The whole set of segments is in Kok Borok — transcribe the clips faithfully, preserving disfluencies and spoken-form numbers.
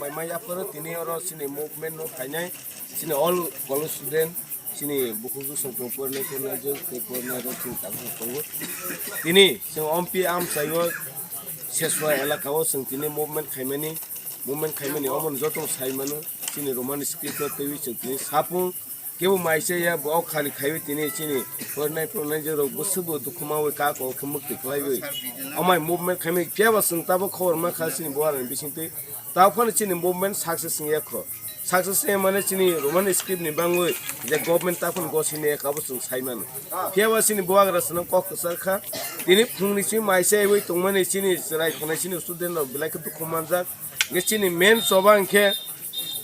Mai mai yaporo tini oro chini movement no phainai, chini all college student, chini bukhuk bwswk tong pornai pornai jwk tei pornai rok chini tabuk tongo. Tini chwng ompi amchai o Seswa elaka o chwng tini movement khaimani, movement khaimani omo joto sai mano, chini Roman script o twiwi chwng tini sapung kebo mai se ya, bo khali khaiwi tini chini pornai pornai je rok bwswk bo dukhu mawi ka ko khe mukti khlaiwi. Amai movement khaimai phiya ba chwng tabuk khobor ma kha chini buarani bisingtwi. Tabuk phano chini movement success wngya kho. Success wngya mane chini Roman script ni bangwi je government tabuk phano gosini ya kabo chwng sai mano. Phiya ba chini buagra chwng kok kwchar kha. Tini phungni chini mai se wi tongmani chini chwrai khonai chini student rok belai khe dukhu manjak. Nge chini main choba hwnkhe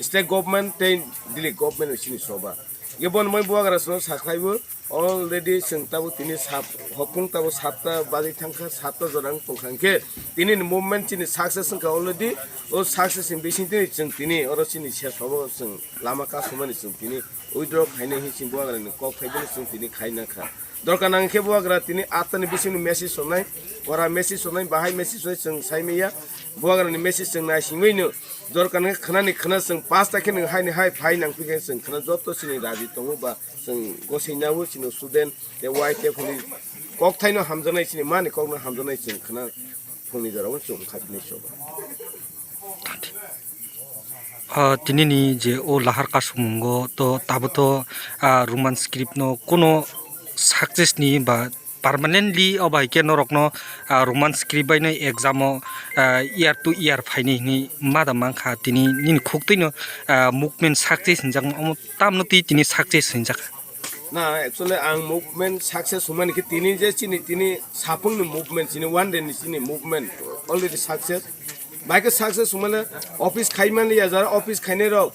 state government tei Delhi government ni chini choba. Nge bon moi buagra chwng sakhlaibo already chwng tabuk tini sap-, hopung tabuk satta bajwi thangkha, satta jora wng tongkha hwnkhe tini ni movement chini success wngkha already. O success ni bising tini chwng tini oro chini sesao chwng lama kasumani chwng tini withdraw khainai hinwi chini buagra ni kok phaibini chwng tini khaina kha. Dorkar nang khe buagra tini attani bisingni message sonai, ora message sonai, bahai message sonai chwng sai maya. Buagra ni message chwng naisingwi no dorkar nang khe khwnani khwna chwng pasta khe nang haini hai phai nang phi khe chwng khwna joto chini raji tongo ba chwng gosai nabo chini student tei Y T F ni kok thaino hamjaknai chini mani kokno hamjaknai chwng khwna phungni jorao chwng khaipinai choba. Ah, tini ni je o lahar kasamungo to tabo to, ah, Roman script no kono success ni ba permanently o bai khe norok no, ah, Roman script bai no exam o, ah, year to year phaini hinwi ma da mankha tini nini khuk twi no, ah, movement success hinjak omo tamno twi tini success hinjak. Na, actually, ang movement success humani khe tini je chini tini sapung ni movement, chini one day ni chini movement already success. Bai khe success humale office khai manliya, jara office khainai rok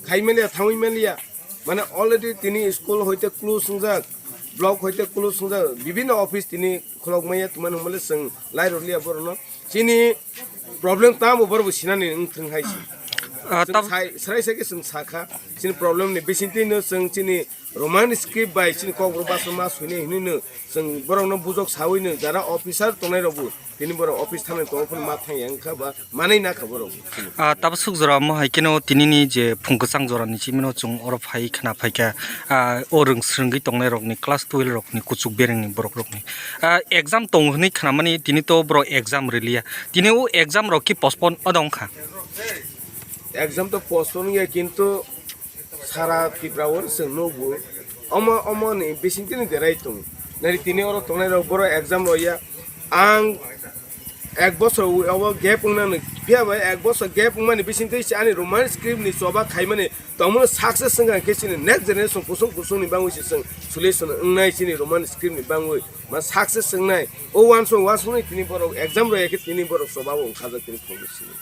khai manliya, thangwi manliya. Mane already tini school hoite close wngjak, block hoite close wngjak, bibhinno office tini khulok maya tongmani humale chwng lai rwliya borokno. Chini problem tamo borok bo sinani wng thwng hai se. Ah, Chwng tab- sai, srai sai khe chwng sakha. Chini problem ni bisingtwi no chwng chini Roman script bai chini kokborok basa ma suinai hinwi no chwng borok no bujok sawi no jara officer tongnai rok bo tini borok office thangnai tongo phano ma thangya wngkha ba manwi nakha borok bo. Ah, tabasuk jora mo hai keno tini ni je phung kwchang jora ni chimino chwng oro phai khna phaikha, ah, o rwng swrwngwi tongnai rok ni class twelve rok ni kuchuk bereng ni borok rok ni. Ah, exam tong hwnwi khnamani tini to borok exam rwliya. Tini o exam rok ki postpone odo wngkha? Exam to postpone wngya, kintu sara Tripura o chwng nukgo. Omo, omo ni bisingtwi ni derai tong. Nari tini oro tongnai rok borok exam roya. Ang ek bosor wi-, obo gap wngna nw phiya bai ek bosor gap wngmani bisingtwi se ani Roman script ni choba khaimani tongmani success wngkha khe chini next generation kusung kusung ni bangwi se chwng solution wngnai chini Roman script ni bangwi ma success wngnai. O uansong uansong ni tini borok exam roya khe tini borok choba bo wngkhajak tini phungo sini.